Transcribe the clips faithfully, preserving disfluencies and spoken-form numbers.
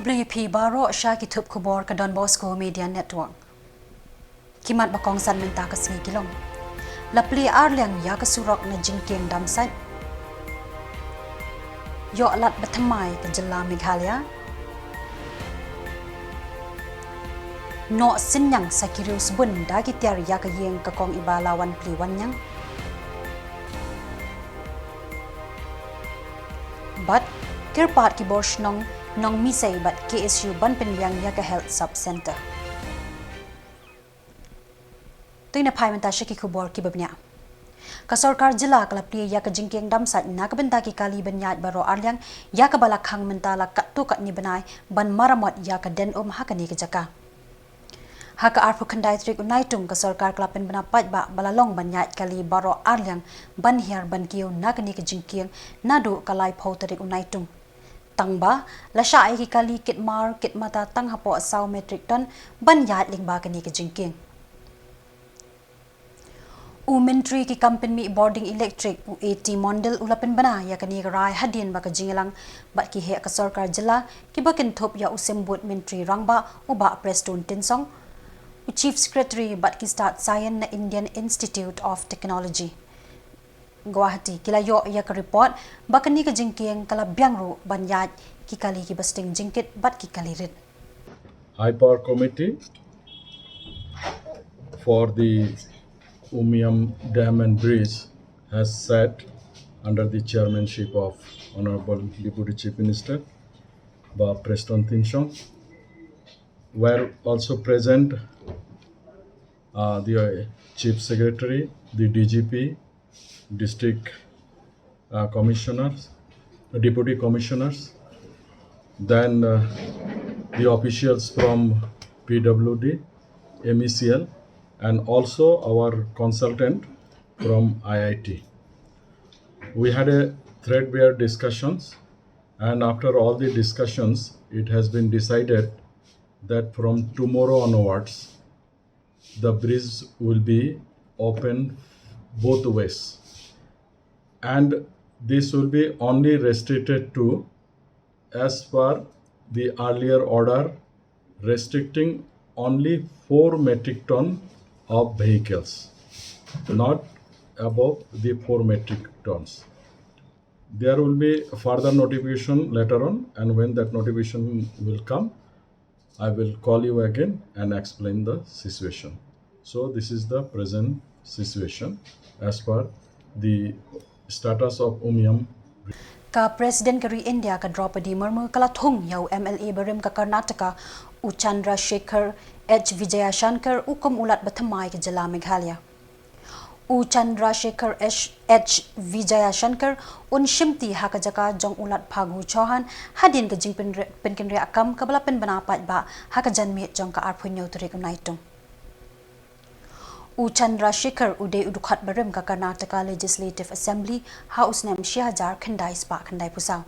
Plie phi baroh sha ki thup khubor ka Don Bosco Media Network. Ki mat ba kongsan mynta ka sngi ki long: La plie arliang ïa ka surok na Jingkieng Damsait. Ïoh lad ba thymmai ka jylla Meghalaya. Noh synñiang sa ki riew sbun da ki tiar ïa ka ïing ka kong i ba la wan plie wan ñiang. Bad kyrpad ki bor shnong Nongmisei bad K S U ban pynbiang ïa ka Health Sub Centre. Te ngin ïa phai mynta sha ki khubor kiba bniah. Ka sorkar jylla ka la plie ïa ka Jingkieng Damsait na ka bynta ki kali ban ïaid baroh arliang, ïa kaba la khang mynta la katto katne bnai ban maramot ïa ka den um ha kane ka jaka. Ha ka arphew khyndai tarik u Naitung, ka sorkar ka la pynbna paidbah ba la long ban ïaid kali baroh arliang ban hiar ban kiew na kane ka jingkieng naduh ka laiphew tarik u Naitung. Tangba la shah ïa ki kali kit mar kit mata tang hapoh saw metric ton ban ïaid lyngba kane ka jingkieng. U Myntri ki kam pynmih bording elektrik, u A T Mondal, u la pynbna ïa kane ka rai hadien ba ka jingïalang bad ki heh ka sorkar jylla kiba kynthup ïa u Symbud Myntri Rangbah, u Bah Prestone Tynsong, u Chief Secretary bad ki stad science na Indian Institute of Technology, Guwahati, ki la ïoh ïa ka report ba kane ka jingkieng ka la biang ruh ban ïaid ki kali kiba sting jingkit bad ki kali rit. High Power Committee for the Umiam Dam and Bridge has sat under the chairmanship of Honorable Deputy Chief Minister, Bah Prestone Tynsong, were also present, uh, the Chief Secretary, the D G P, District, uh, Commissioners, Deputy Commissioners, then, uh, the officials from P W D, M E C L, and also our consultant from I I T. We had a threadbare discussions, and after all the discussions, it has been decided that from tomorrow onwards, the bridge will be open both ways. And this will be only restricted to, as per the earlier order, restricting only four metric ton of vehicles, not above the four metric tons. There will be further notification later on, and when that notification will come, I will call you again and explain the situation. So this is the present situation as per the status of Umiam. Ka President ka ri India ka Draupadi Murmu ka la thung ïa u M L A barim ka Karnataka, u Chandrasekhar H Vijayashankar, u kum u Lat ba thymmai ka jylla Meghalaya. U Chandrasekhar H, H Vijayashankar un shimti ha ka jaka jong u Lat Phagu Chauhan hadien ka jingpynre-, pynkynriah kam kaba la pynbna paidbah ha ka janmiet jong ka arphew hynñiew tarik u Naitung. U Chandrasekhar u dei u dkhot barim ka Karnataka Legislative Assembly ha u snem shi hajar khyndai spah khyndai phew saw.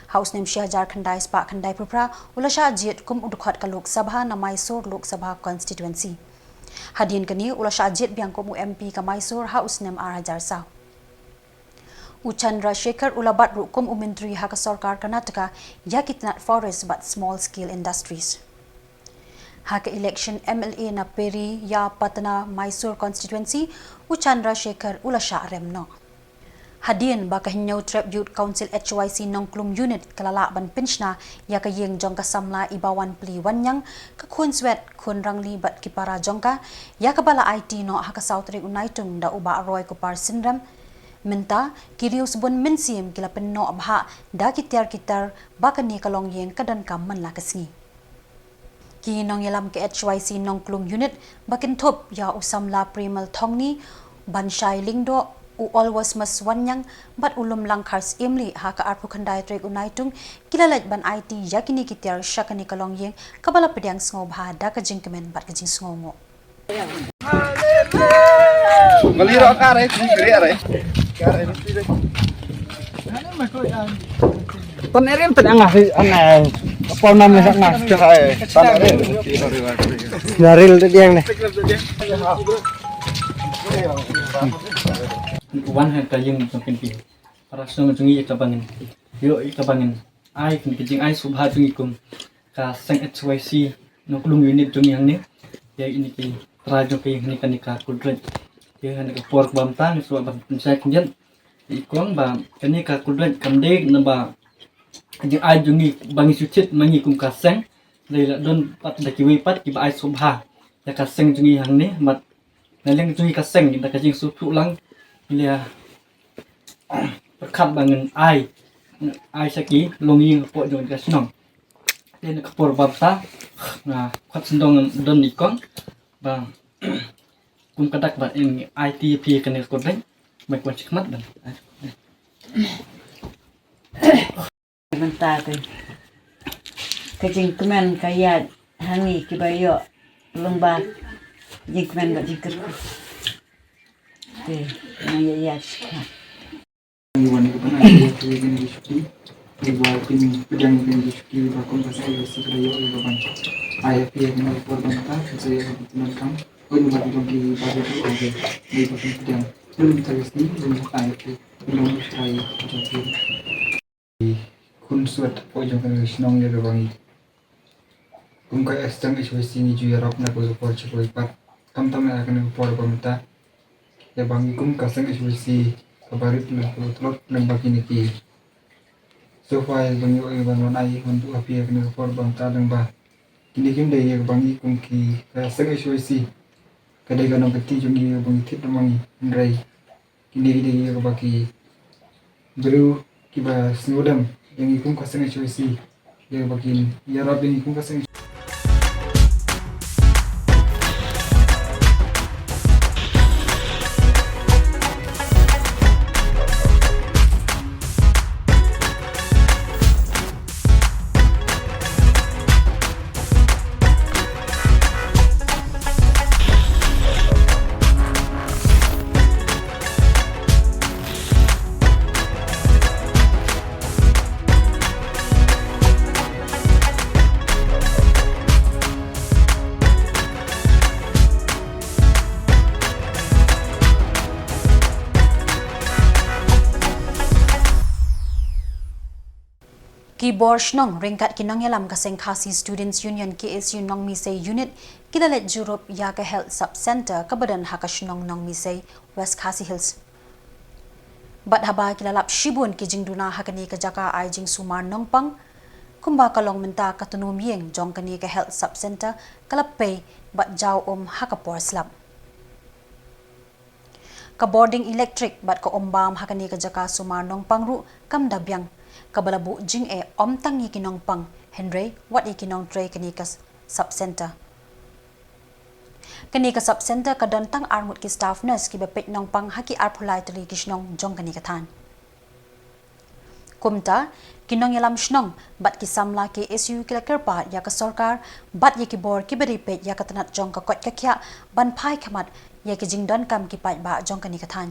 Ha u snem shi hajar khyndai spah khyndai phew phra u la shah jied kum u dkhot ka Lok Sabha na Mysore Lok Sabha Constituency. Hadien kane u la shah jied biang kum u M P ka Mysore ha u snem ar hajar saw. U Chandrasekhar u la bat ruh kum u myntri ha ka sorkar Karnataka ïa ki tnat forest bad small scale industries. Ha ka election M L A na Periyapatna Mysore Constituency, u Chandrasekhar u la shah rem noh. Hadien ba ka Hynñiewtrep Youth Council H Y C Nongklum Unit ka la lah ban pynshna ïa ka ïing jong ka samla iba wan plie wan ñiang, ka khun Swet, khun Rangli bad ki para jong ka, ïa kaba la aiti noh ha ka saw tarik u Naitung da u Bah Roy Kupar Synrem. Mynta ki riew sbun mynsiem ki la pynnoh bhah da ki tiar ki tar ba kane ka longïing ka donkam man la ka sngi. Ki nongïalam ka H Y C Nongklum Unit ba kynthup ïa u samla Premal Thongni, Banshai Lyngdoh, u Olwosmas Wanñiang bad u Lumlang Kharsyiem Lyngdoh ha ka arphew khyndai tarik u Naitung ki la leit ban aiti ïa kine ki tiar sha kane ka longïing kaba la pdiang sngewbha da ka jingkmen bad ka jingsngewnguh. Ton erin ten angah si angah. Apa nam ni angah si hai. Ton erin. Naril tu dia ni. Wan han ka ïing jong kin pi. Para shnong jong ngi ïa ka bangin. Ïoh ïa ka bangin. Ai kin ki jingai sngewbha jong ngi kum. ka seng H Y C Nongklung unit jong ngi hangne. Ïa ine ki trai jong ka ïing hangne kane ka Kudrek. Ïa hangne ka por kaba mynta ngi sngewbha ban pynshai khyndiat ïa i kong ba kane ka Kudrek kam dei naba jingai jong ngi ba ngi shu thied ma ngi kum ka seng. Dei la don pat da kiwei pat kiba ai sngewbha ïa ka seng jong ngi hangne bad na liang jong ngi ka seng da ka jingsngewthuh lang ngi la pyrkhat ba ngin ai, ngin ai sha ki longïing hapoh jong ka shnong. Te na ka por ba mynta nga khot sngewdon don i kong ba kum ka dak ba in ai ti phi kane ka Kudrek. Mai kwan shikmat ban. Mynta te ka jingkmen ka ïaid ha ngi kiba ïoh lyngba jingkmen bad jingkyrkhu. Te nang ïa ïaid shikmat. Ngi wan ngi ban ai ïa kine ki shuki. Ngi wan pyn pdiang ïa kine ki shuki ba kum ka seng H Y C ka da ïoh ïa ka ban ai ïa phi ïa kine ki por ba mynta, ka seng ïa ka ban pyndonkam. Oi, ngi ba ki dong ki ba ki dong ki ba pyn pdiang. Ngi ba ki shuki ngi ba ai ïa phi. Ngi long shrai ïa phi. Khun suat hapoh jong kane ka shnong ïa kaba ngi kum ka seng H Y C ngi ju ïarap na ka por sha kawei pat. Tam tam na kane ka por ba mynta ïa ba ngi kum ka seng H Y C kaba rit na ka tlot na ba kine ki. So far ïa ba ngi ïoh ïa ban wan ai wan buh ha phi ïa kane ka por ba mynta, dang ba kine kim dei ïa ba ngi kum ki ka seng H Y C. Ka dei ka nongkynti jong ngi ïa ba ngi thied da ma ngi, hynrei kine ki dei ïa kaba ki briew kiba sngewdem ïa ngi kum ka seng H Y C, ïa kaba kin ïarap ïa ngi kum ka seng. Ki bor shnong ryngkat ki nongïalam ka seng Khasi Students Union, K S U, Nongmisei Unit ki la leit jurip ïa ka Health Sub Centre kaba don ha ka shnong Nongmisei, West Khasi Hills. Bad haba ki la lap shibun ki jingduna ha kane ka jaka ai jingsumar nongpang, kumba ka long mynta ka tnum ïing jong kane ka Health Sub Centre ka la pei bad jaw um ha ka por slap. Ka bording elektrik bad ka um bam ha kane ka jaka sumar nongpang ruh kam da biang, kaba la buh jingeh ym tang ïa ki nongpang hynrei wat ïa ki nongtrei kane ka Sub Centre. Kane ka Sub Centre ka don tang arngut ki staff nurse kiba peit nongpang ha ki arphew lai tylli ki shnong jong kane ka thaiñ. Kumta, ki nongïalam shnong bad ki samla K S U ki la kyrpad ïa ka sorkar bad ïa ki bor kiba dei peit ïa ka tnat jong ka koit ka khiah ban phai khmat ïa ki jingdonkam ki paidbah jong kane ka thaiñ.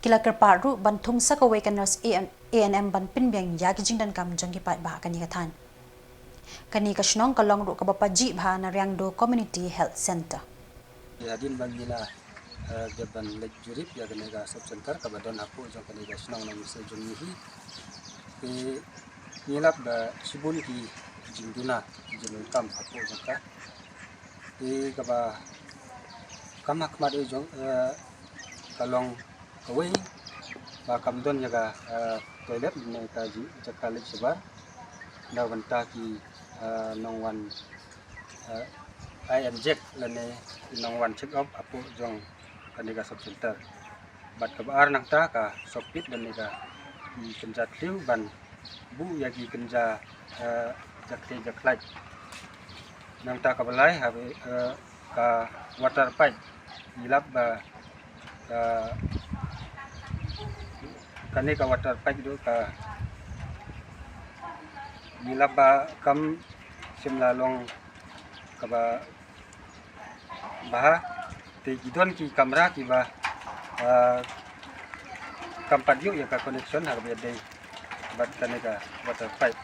Ki la kyrpad ruh ban thung sa kawei ka nurse A N M ban pynbiang ïa ki jingdonkam jong ki paidbah kane ka thaiñ. Kane ka shnong ka long ruh kaba pajih bha na Riangdo Community Health Centre. Ïa hadien ba ngi la, eh, dep ban leit jurip ïa kane ka sub center kaba don hapoh jong kane ka shnong Nongmisei jong ngi hi. Te ngi lap ba shibun ki jingduna ki jingdonkam hapoh jong ka. Te kaba kam ha khmat jong, eh, ka long kawei ba kam don ïa ka, eh, toilet ne ka jaka leit shabar. Na bynta ki, eh, nongwan, eh, eye and check lane ki nongwan check up hapoh jong kane ka sub center. Bad kaba ar nangta ka sohkit lane ka, mm, kynja thliew ban buh ïa ki kynja, eh, jakti jaklait. Nangta kaba lai ha, eh, ka water pipe. Ngi lap ba, eh, kane ka water pipe ruh ka ngi lap ba kam shym la long kaba bha. Te ki don ki kamra kiba, ah, kam pat ïoh ïa ka connection ha kaba dei bad kane ka water pipe.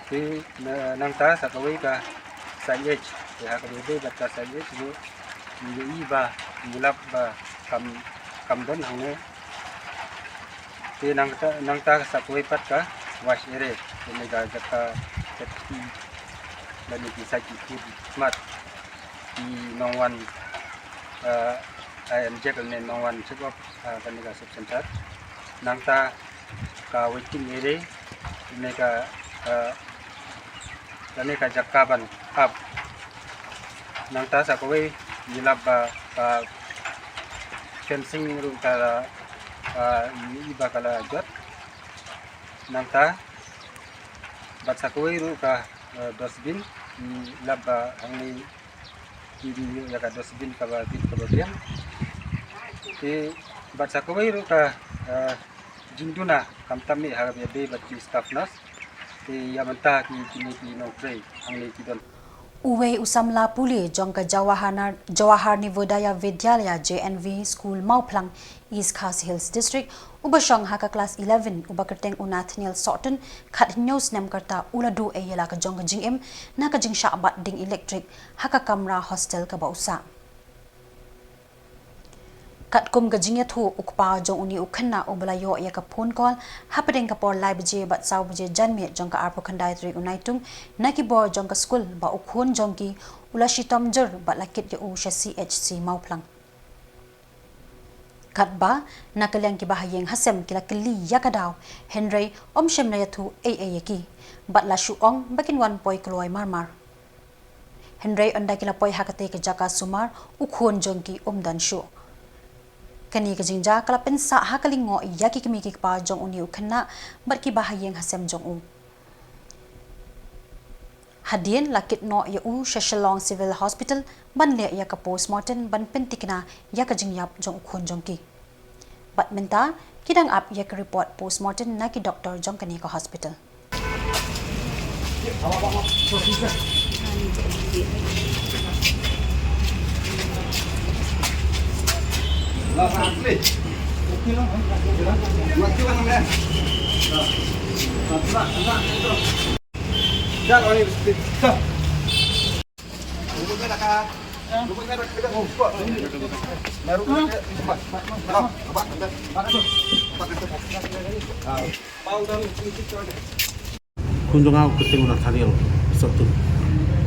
Te na, nangta sa kawei ka signage, te ha kaba dei bad ka signage ruh ngi ïohi ba ngi lap ba kam, kam don hangne. Te nangta, nangta sa kawei pat ka wash area, kane ka jaka Ki lane ki sait ki khun mat ki nongwan, eh, ai inject ne nongwan check up, eh, kane ka sub center. Nangta ka waiting area ne ka, eh, kane ka jaka ban ap. Nangta sa kawei ngi lap ba ka fencing ruh ka, eh, i ba ka la jot. Nangta bad sa kawei ruh ka, eh, dustbin, ngi lap ba hangne ki dei ïa ka dustbin kaba bit kaba biang. Te bad sa kawei ruh ka, eh, jingduna khamtam eh ha kaba ïadei bad ki staff nurse. Te ïa mynta ki, kine ki nongtrei hangne ki don. Uwei u samla pule jong ka Jawahar, Jawahar Navodaya Vidyalaya, J N V, School Mawphlang, East Khasi Hills District, uba shong ha ka klas eleven, uba kyrteng u Nathaniel Sawtun, khathynñiew snem ka rta, u la duh ei ïa la ka jong ka jingim na ka jingshah bat ding elektrik ha ka kamra hostel kaba u sah. Katkum ka jingïathuh, u kpa jong une u khynnah uba la ïoh ïa ka phone call hapdeng ka por lai baje bad saw baje janmiet jong ka arphew khyndai tarik u Naitung na ki bor jong ka skul ba u khun jong ki u la shitom jur bad la kit ïa u sha C H C Mawphlang. Katba na ka liang kiba ha ïing ha sem ki la kylli ïa ka daw, hynrei ym shym la ïathuh ei ei ïa ki bad la shu ong ba kin wan poi kloi mar mar. Hynrei ynda ki la poi ha katei ka jaka sumar, u khun jong ki um don shuh. Kane ka jingjia ka la pynsah ha ka lyngngoh ïa ki kmie ki kpa jong une u khynnah bad kiba ha ïing ha sem jong u. Hadien la kit noh ïa u sha Shillong Civil Hospital ban leh ïa ka postmortem ban pynthikna ïa ka jingïap jong u khun jong ki. Bad mynta ki dang ap ïa ka report postmortem na ki doktor jong kane ka hospital. Khun jong nga u kyrteng u Nathaniel Sawtun.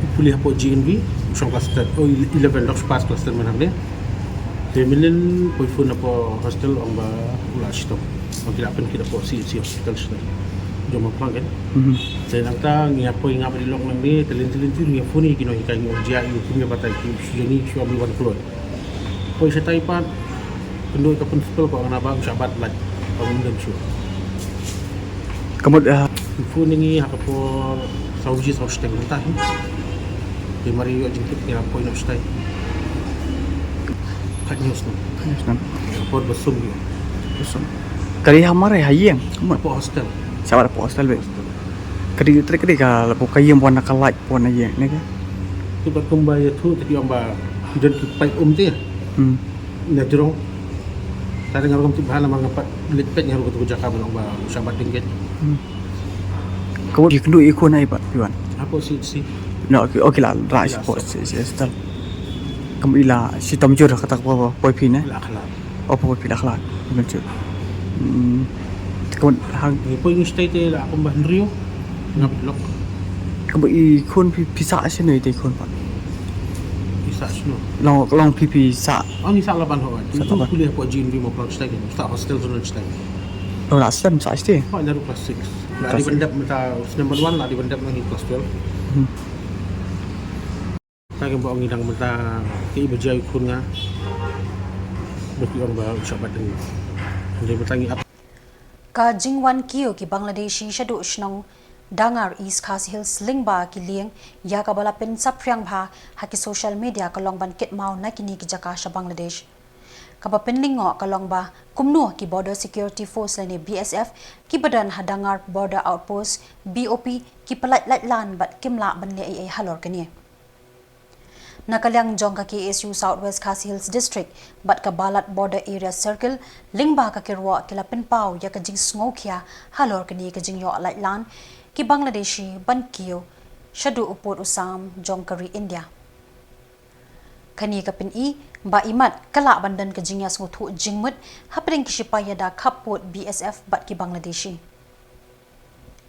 U pule hapoh G N V, u shong klas ten, oh, eleven, dang shu pass klas ten mynhynnin. Te mynhynnin poi phone hapoh hostel ong ba u la shitom. Ong ki la pynkit hapoh C H C hospital sha Jong Mawphlang kan. Mhm. Te nangta ngi ïa poi nga bad i lok nangne, te lynti lynti ngi ïa phone ïa ki nonghikai ngi ong jia ïa u kum ïa batai ki shu jani shu ong wan kloi. Poi shatai pat, kynduh ka principal ka ong naba u shah bat lait, ka ong ym don shuh. Ka mut, ah, phone ïa ngi ha ka por saw baje saw shiteng mynta hi. Te mar ïoh jingkit ngi la poi noh shatai. Khathynñiew snem. Khathynñiew snem. Por ba sum ïoh. Ba sum. Ka dei ha mar ha ïing. Ka mut. Hapoh hostel. Shah bat hapoh hostel beit. Ka dei trei ka dei ka la buh ka ïing bad na ka light bad na ïing ne ka. Te bad kumba ïathuh te ki ong ba ki don ki paip um te. Hmm. Na jrong. Tang nga ruh ngam tip bha namar nga pat leit peit nga ruh katu ka jaka ba long ba u shah bat ding keiñ. Hmm. Ka mut phi kynduh ïa i khun ai pat phi wan. Hapoh C H C. No, okay, okay la la. Ki la hapoh C H C. Ka mut i la shitom jur kata ka poi phi ne. La khlad. Oh, poi phi la khlad. Mynta. Hmm. Ka mut hang. Ngi poi ngi stay te la kumba hynriew. Nga bit lok. Ka mut i khun phi, phi sah shano ïa i khun pat? Phi sah shano? Long, long phi, phi sah. Oh, ngi sah laban ho. Sah laban. Pule hapoh G N V Mawphlang shatai kan. Sah hostel tu shatai. Oh, la snem sah shatai. Oh, naduh class six. La dei ban dep mynta snem ban wan la dei ban dep ngi class twelve. Hmm. Tang ba ong ngi dang mynta ki ba jia ïa u khun nga. Ba ki ong ba u shah bat ding. Hynrei mynta ngi ap. Ka jingwan kiew ki Bangladeshi shaduh shnong Dangar, East Khasi Hills lyngba ki lieng ïa kaba la pynsaphriang bha ha ki social media ka long ban kit maw na kine ki jaka sha Bangladesh. Kaba pynlyngngoh ka long ba kumno ki Border Security Force lane B S F kiba don ha Dangar Border Outpost, B O P, ki pynlait laitlan bad kim lah ban leh ei ei halor kane. Na ka liang jong ka K S U South West Khasi Hills District bad ka Balat Border Area Circle, lyngba ka kyrwoh ki la pynpaw ïa ka jingsngewkhia halor kane ka jingïoh laitlan ki Bangladeshi ban kiew shaduh u pud u sam jong ka ri India. Kane ka pyni ba imat ka lah ban don ka jingïasngewthuh jingmut hapdeng ki shipai ïada khappud B S F bad ki Bangladeshi.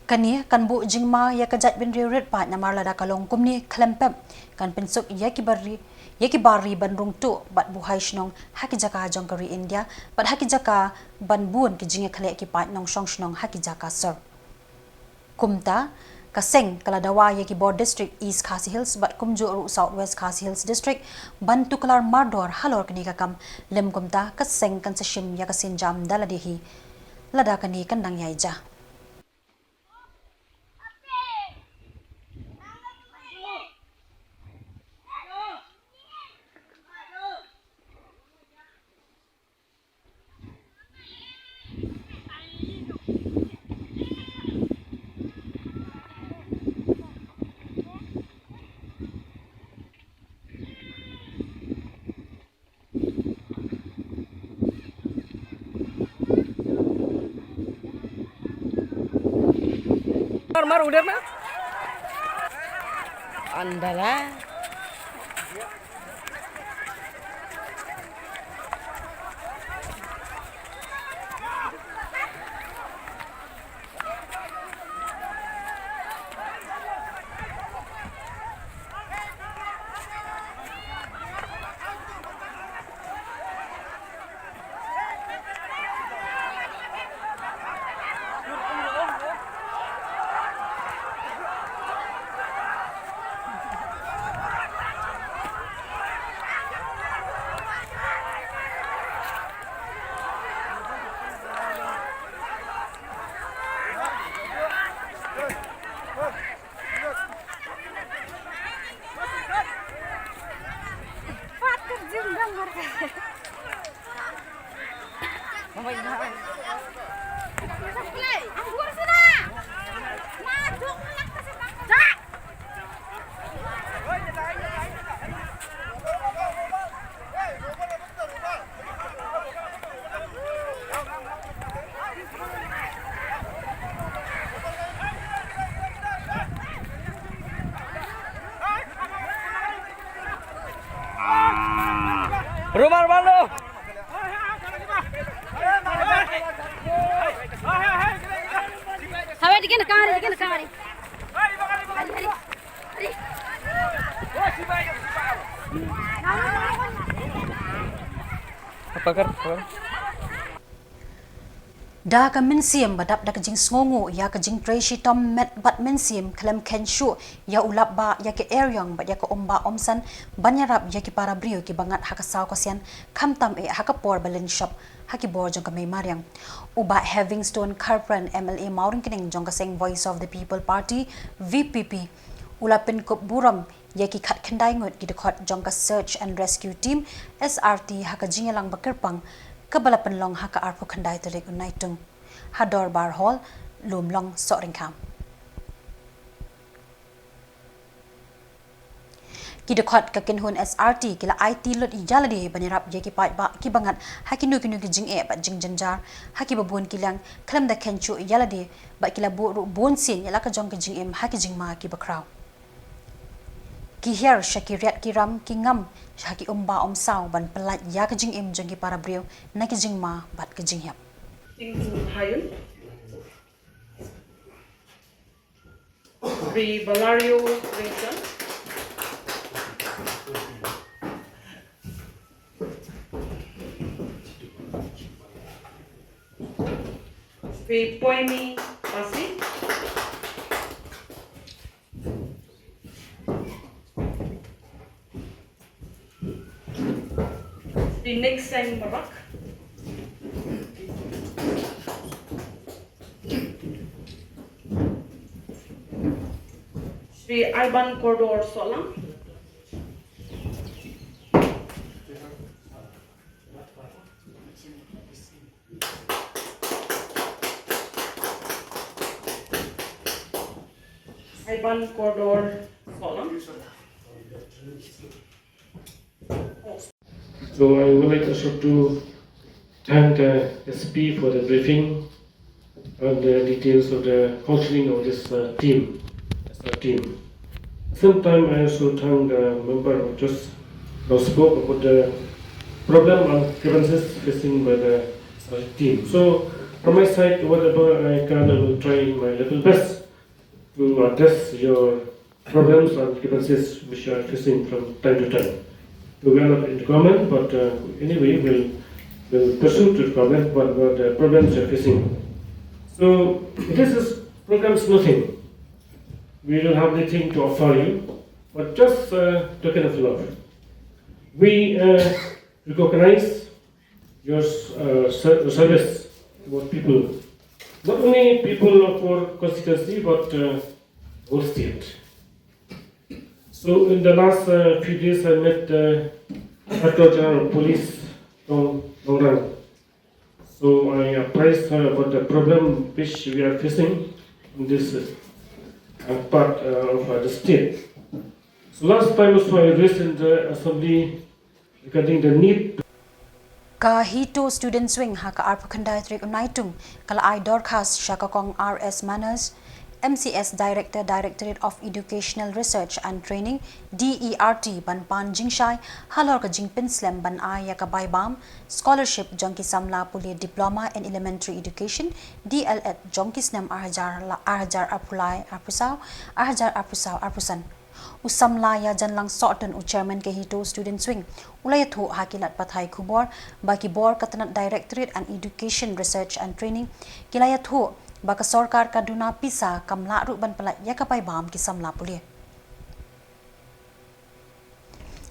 Kane kan buh jingma ïa ka jaitbynriew rit paid namar lada ka long kumne khlem pep kan pynsuk ïa ki bar ri, ïa ki bar ri ban rung tuh bad buhai shnong ha ki jaka jong ka ri India bad ha ki jaka ban bun ki jingïakhleh ki paid nongshong shnong ha ki jaka sor. Kumta, ka seng ka la dawa ïa ki bor district East Khasi Hills bad kumjuh ruh South West Khasi Hills District ban tuklar mardor halor kane ka kam. Lym kumta, ka seng kan sa shim ïa ka sienjam da lade hi lada kane kan dang ïai jia. Mar, mar, udah, mar. Andala. Rumal malu. Hawa dikit na kamari, dikit na kamari. Apa kar? Apa kar? Da ka mynsiem ba dap da ka jingsngewnguh ïa ka jingtrei shitom met bad mynsiem khlem khein shuh ïa u lap ba ïa ka eriong bad ïa ka um ba um san ban ïarap ïa ki para briew kiba ngat ha ka saw ka sian khamtam eh ha ka por ba lynshop ha ki bor jong ka mei mariang. U Bah Heavingstone Kharpran M L A Mawryngkneng jong ka seng Voice of the People Party V P P u la pynkup burom ïa ki khatkhyndai ngut ki dkhot jong ka Search and Rescue Team, S R T, ha ka jingïalang ba kyrpang kaba la pynlong ha ka arphew khyndai tarik u Naitung ha Dorbar Hall, Lumlong, Sohryngkham. Ki dkhot ka kynhun S R T ki la aiti lut ïa lade ban ïarap ïa ki paidbah kiba ngat ha kino kino ki jingeh bad jingjynjar ha kiba bun ki liang khlem da khein shuh ïa lade bad ki la buh ruh bun sien ïa la ka jong ka jingim ha ki jingma kiba khraw. Ki hiar sha ki riat ki ram ki ngam sha ki um ba um saw ban pyllait ïa ka jingim jong ki para briew na ki jingma bad ka jinghiap. Tingku Hayun. Sri Valerio Rington. Sri Poimi Pasi. Sri Nixon Marak. Sri Ivan Kordor Solang. Ivan Kordor Solang. So I would like also to thank uh, S P for the briefing on the details of the functioning of this uh, team, S R team. Same time, I also thank the member who just now spoke about the problem and grievances facing by the S R team. So from my side, whatever I can, I will try my level best to address your problems and grievances which you are facing from time to time. So we are not in the government, but uh, anyway, we'll, we'll pursue to the government what, what the problems you are facing. So this is programs nothing. We don't have anything to offer you, but just uh, token of love. We uh, recognize your uh, ser- service toward people, not only people of our constituency, but uh, whole state. So in the last uh, few days, I met uh, Director General of Police from Nongrang. So I apprised her about the problem which we are facing in this uh, part uh, of uh, the state. So last time also I raised in the assembly regarding the need. Ka HITO Students' Wing ha ka arphew khyndai tarik u Naitung ka la ai dorkhas sha ka Kong R S Manners, M C S Director, Directorate of Educational Research and Training, D E R T, ban pan jingshai halor ka jingpynslem ban ai ïa ka bai bam scholarship jong ki samla pule Diploma in Elementary Education, D El Ed, jong ki snem ar hajar la-, ar hajar arphew lai arphew saw, ar hajar arphew saw arphew san. U samla Ïajanlang Sohtun, u Chairman ka HITO Students' Wing, u la ïathuh ha ki lad pathai khubor ba ki bor ka tnat Directorate and Education Research and Training ki la ïathuh ba ka sorkar ka duna pisa, kam lah ruh ban pyllait ïa ka bai bam ki samla pule.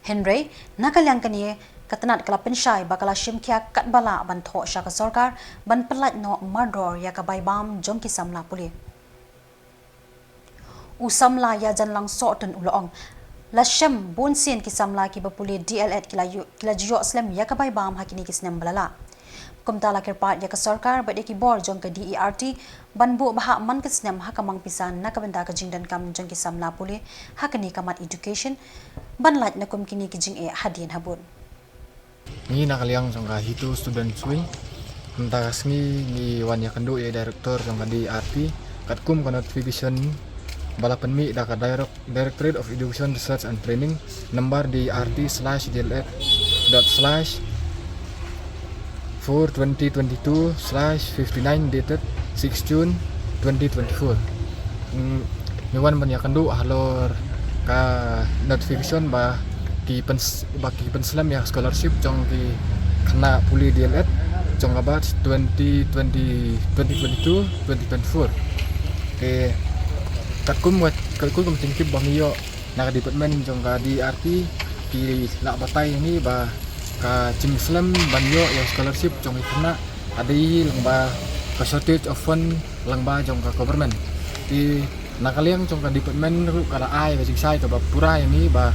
Hynrei na ka liang kane ka tnat ka la pynshai ba ka la shim khia katba lah ban thoh sha ka sorkar ban pyllait noh mardor ïa ka bai bam jong ki samla pule. U samla Ïajanlang Sohtun u la ong, la shem bun sien ki samla kiba pule D El Ed ki la ïoh, ki la ju ïoh slem ïa ka bai bam ha kine ki snem ba la lah. Kumta la kyrpad ïa ka sorkar bad ïa ki bor jong ka D E R T ban buh bhah man ka snem ha ka mang pisa na ka bynta ka jingdonkam jong ki samla pule ha kane ka mat education, ban lait na kum kine ki jingeh hadien habud. Ngi na ka liang jong ka HITO Students' Wing, mynta ka sngi ngi wan ïakynduh ïa i Director jong ka D E R T katkum ka notification ba la pynmih da ka Direct-, Directorate of Education Research and Training, number D E R T slash D L Ed dot slash four twenty twenty-two slash fifty-nine, dated six June twenty twenty-four. Mm, ngi wan ban ïakynduh halor ka notification ba ki pyns-, ba ki pynslem ïa ka scholarship jong ki khynnah pule D El Ed jong ka batch twenty twenty, twenty twenty-two, twenty twenty-four. Te katkum wat, katkum ka mynsiem ba ngi ïoh na ka department jong ka D E R T, ki la batai ïa ngi ba ka jingslem ban ïoh ïa ka scholarship jong ki khynnah ka dei lyngba ka shortage of fund lyngba jong ka government. Te na ka liang jong ka department ruh ka la ai ka jingshai kaba pura ïa ngi ba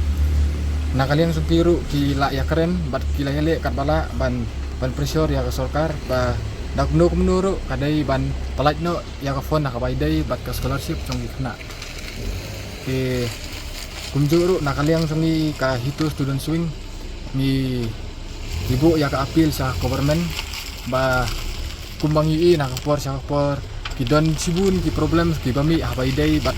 na ka liang jong ki ruh ki la ïakren bad ki la ïaleh katba lah ban, ban pressure ïa ka sorkar ba da kumno kumno ruh ka dei ban pyllait noh ïa ka fund ha kaba ïadei bad ka scholarship jong ki khynnah. Te kumjuh ruh na ka liang jong ngi ka HITO Students' Wing ngi, ngi buh ïa ka appeal sha government ba kumba ngi ïohi na ka por sha ka por ki don shibun ki problems kiba mih haba ïadei bad,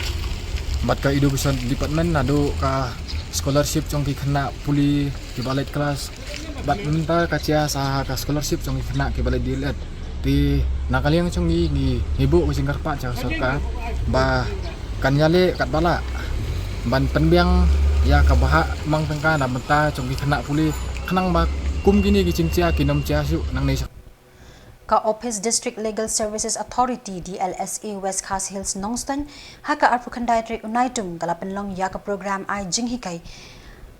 bad ka education department, naduh ka scholarship jong ki khynnah pule kiba leit klas bad mynta ka jia sa ka scholarship jong ki khynnah kiba leit D El Ed. Te na ka liang jong ngi ngi, ngi buh ka jingkyrpad sha ka sorkar ba kan ïaleh katba lah ban pynbiang ïa ka bhah mang tyngka na bynta jong ki khynnah pule khnang ba kum kine ki jingjia kin ym jia shuh nangne sha. Ka Office District Legal Services Authority, D L S A, West Khasi Hills Nongstoiñ ha ka arphew khyndai tarik u Naitung ka la pynlong ïa ka program ai jinghikai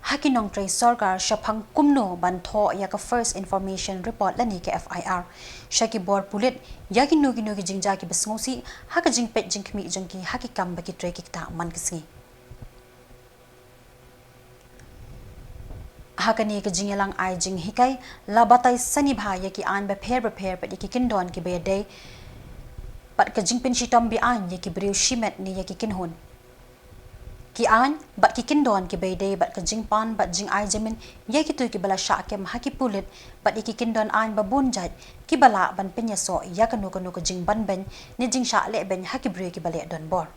ha ki nongtrei sorkar shaphang kumno ban thoh ïa ka First Information Report lane ka F I R sha ki bor pulit ïa kino kino ki jingjia kiba sngewsih ha ka jingpeit jingkhmih jong ki ha ki kam ba ki trei ki ktah man ka sngi. Ha kane ka jingïalang ai jinghikai la batai sani bha ïa ki aiñ bapher bapher bad ïa ki kyndon kiba ïadei bad ka jingpynshitom be-aiñ ïa ki briew shimet ne ïa ki kynhun. Ki aiñ bad ki kyndon kiba ïadei bad ka jingpan bad jingai jamin ïa kito kiba la shah kem ha ki pulit bad ïa ki kyndon aiñ ba bun jait kiba lah ban pynïasoh ïa kano kano ka jingbanbeiñ ne jingshah lehbeiñ ha ki briew kiba leh donbor.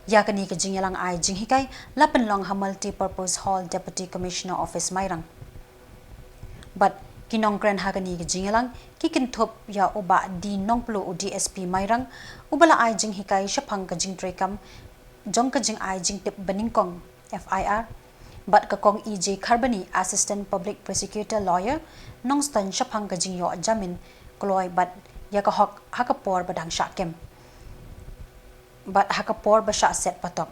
Ïa kane ka jingïalang ai jinghikai la pynlong ha Multipurpose Hall, Deputy Commissioner Office, Mairang. Bad Ki nongkren ha kane ka jingïalang ki kynthup ïa u Bah D Nongplu, u D S P Mairang, uba la ai jinghikai shaphang ka jingtrei kam jong ka jingai jingtip banyngkong, F I R, bad ka Kong E J Kharbani, Assistant Public Prosecutor Lawyer, Nongstoiñ, shaphang ka jingïoh jamin kloi bad ïa ka hok ha ka por ba dang shah kem bad ha ka por ba shah set patok.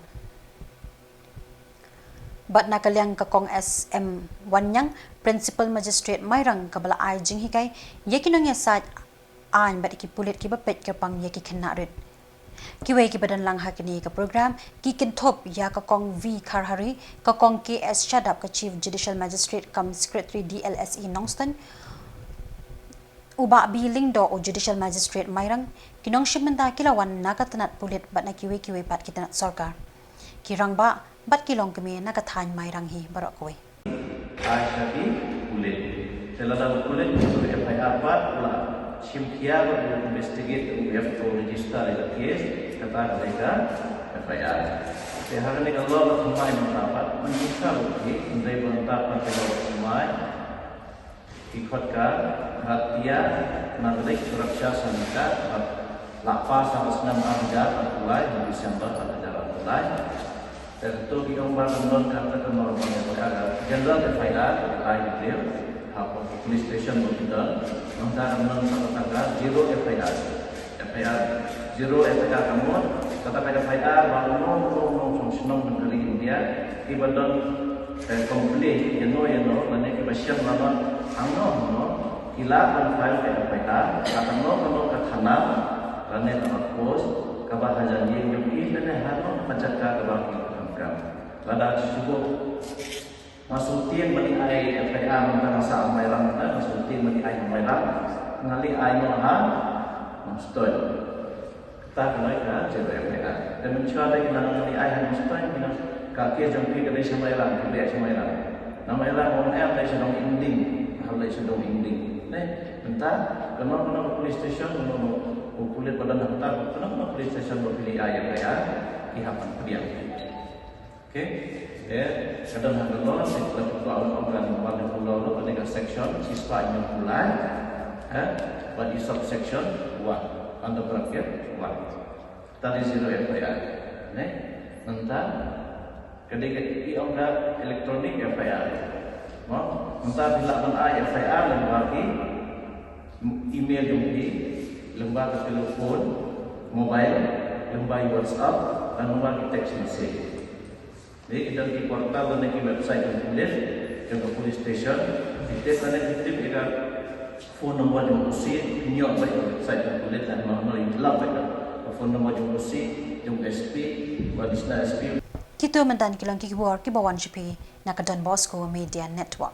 Bad na ka liang ka Kong S M Wanniang, Principal Magistrate Mairang, kaba la ai jinghikai ïa ki nongïasaid aiñ bad ki pulit kiba peit kyrpang ïa ki khynnah rit. Kiwei kiba don lang ha kane ka program ki kynthup ïa ka Kong V Kharhari, ka Kong K S Shadap, ka Chief Judicial Magistrate cum Secretary D L S E Nongstoiñ, u Bah B Lyngdoh, u Judicial Magistrate Mairang, ki nongshim bynta ki la wan na ka tnat pulit bad na kiwei kiwei pat ki tnat sorkar, ki rangbah bad ki longkmie na ka thaiñ Mairang hi baroh kawei. Ai sha ki pulit. Te lada u pulit u F I R pat, u la shim khia bad u investigate, u F O register ïa ka case, kata ka dei ka F I R. Te ha kane ka law ka thymmai mynta pat, mynta ruh ki, ym dei ba mynta pat ka law ka thymmai. Ki khot ka Bharatiya Nagarik Suraksha Sanghinna, bad la pass ha ka snem ar hajar arphew lai, ha December ar hajar arphew lai. Te to ki ong ba kan don kata ka normal F I R, general F I R, ka ai detail ha police station ba ki don, nangta kan don kata ka zero F I R. F I R, zero F I R ka mut, kata ka F I R ba uno uno uno shnong shnong ha ka ri India kiba don, eh, complain ïano ïano, lane kiba shem lano hangno hangno, ki lah ban file ka F I R ha kano kano ka thana lane ka outpost kaba hajan ïing jong ki lane hano ka jaka kaba ki donkam. Lada shu Nga sngewtieng ban ai F I R mynta nga sah ha Mairang, nga sngewtieng ban ai ha Mairang. Nga leit ai noh ha Nongstoiñ. Kata ka long ka zero F I R. Te mynshuwa te ki nang leit ai ha Nongstoiñ, ki nang ka case jong phi ka dei sha Mairang, ki beh sha Mairang. Na Mairang ong em dei sha Dong Inding, ha leit sha Dong Inding. Ne, mynta kano kano ka police station, kano kano ka pulit ba don ha kata, kano kano ka police station ba phi leit ai F I R, ki hap ban pdiang. Okay, eh, ka don ha ka law, sha ka law, ka law, ka law, ka law, ka law, ka section shispah hynñiewphew lai, eh, bad i subsection one, under bracket one. That is zero F I R. Ne? Mynta ka dei ka i ong ka electronic F I R. Mo? Mynta phi lah ban ai F I R lyngba ki email jong phi, lyngba ka telephone, mobile, lyngba i WhatsApp, lyngba ki text message. Dei ki don ki portal lane ki website jong pulit, jong ka police station, ki tip lane ki tip ïa ka phone number jong u C, ki ïoh beit ka website jong pulit, lane normal ïa ki lap beit ka phone number jong u C, jong S P, bad additional S P. Kito mynta ki long ki khubor kiba wan sha phi na ka Don Bosco Media Network.